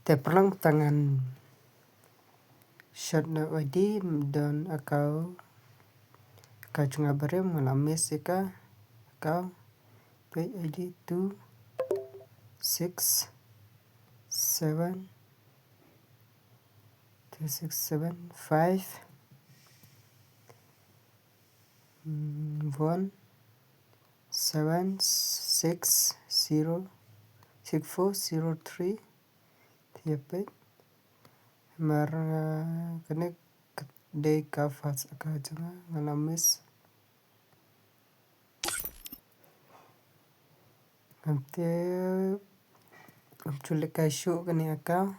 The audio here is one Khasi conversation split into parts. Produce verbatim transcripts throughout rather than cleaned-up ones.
Te pyrshang tang ngan shot na I D don account. Ka jong nga barim nga la miss ïa ka account. Peit I D two six seven, two six seven five, mm, one seven six zero six four zero three. Te ïa peit. Mar, ah, kane ka dei ka first account jong nga, nga la miss. Ngam tip, ngam ju lehkai shuh kane account.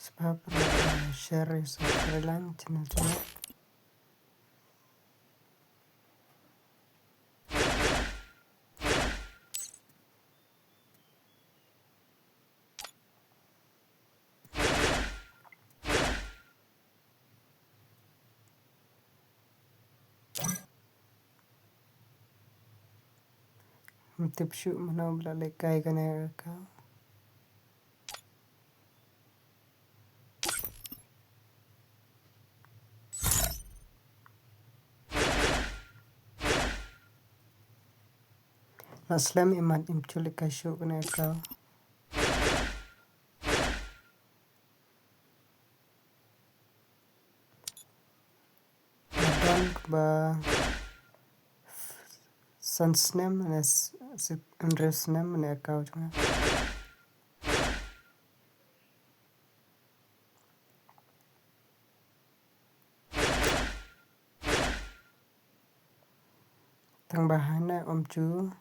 Sngewbha share, subscribe lang channel jong nga. Ngam tip shuh mano ba la lehkai kane ka account. La slem imat, im ju lehkai shuh kane ka account. Don kumba san snem ne s-, s-, hynriew snem ne account jong nga. Tang ba hana um ju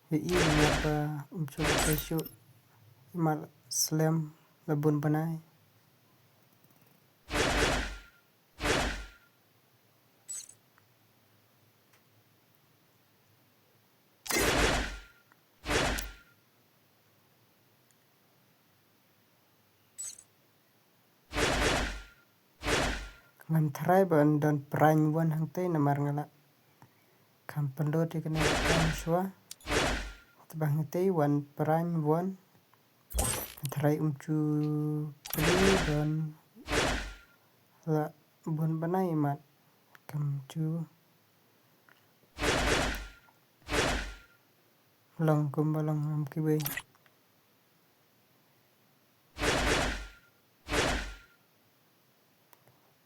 ïohi namar ba um ju lehkai shuh, imat slem la bun bnai. Ngam tharai ba yn don pyrshah wan hangtei namar nga la kham pynlut ïa kane ka kam shuwa. Te ba hangtei wan pyrshah wan. Ngam tharai um ju pynlut don la bun bnai imat kam ju long kumba long ïa kiwei.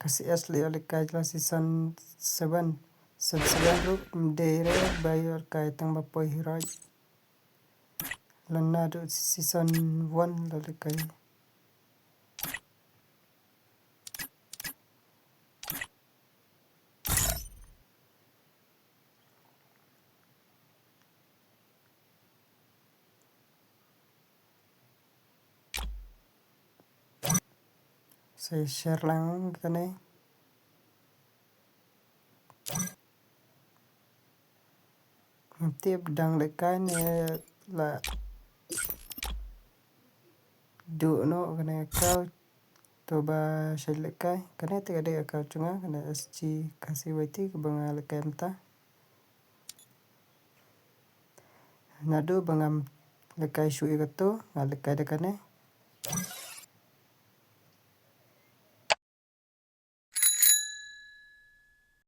Ka C S la ïoh lehkai la season seven. Season seven ruh ym dei re ba ïoh lehkai tang ba poi hi ruh. Lada naduh season one la lehkai. Sa share lang kane. Ngam tip dang lehkai ne la duh noh kane account. To ba shait lehkai kane te ka dei account jong nga kane S G Khasi Y T kaba nga lehkai mynta. Naduh ba ngam lehkai shuh ïa kato nga lehkai da kane.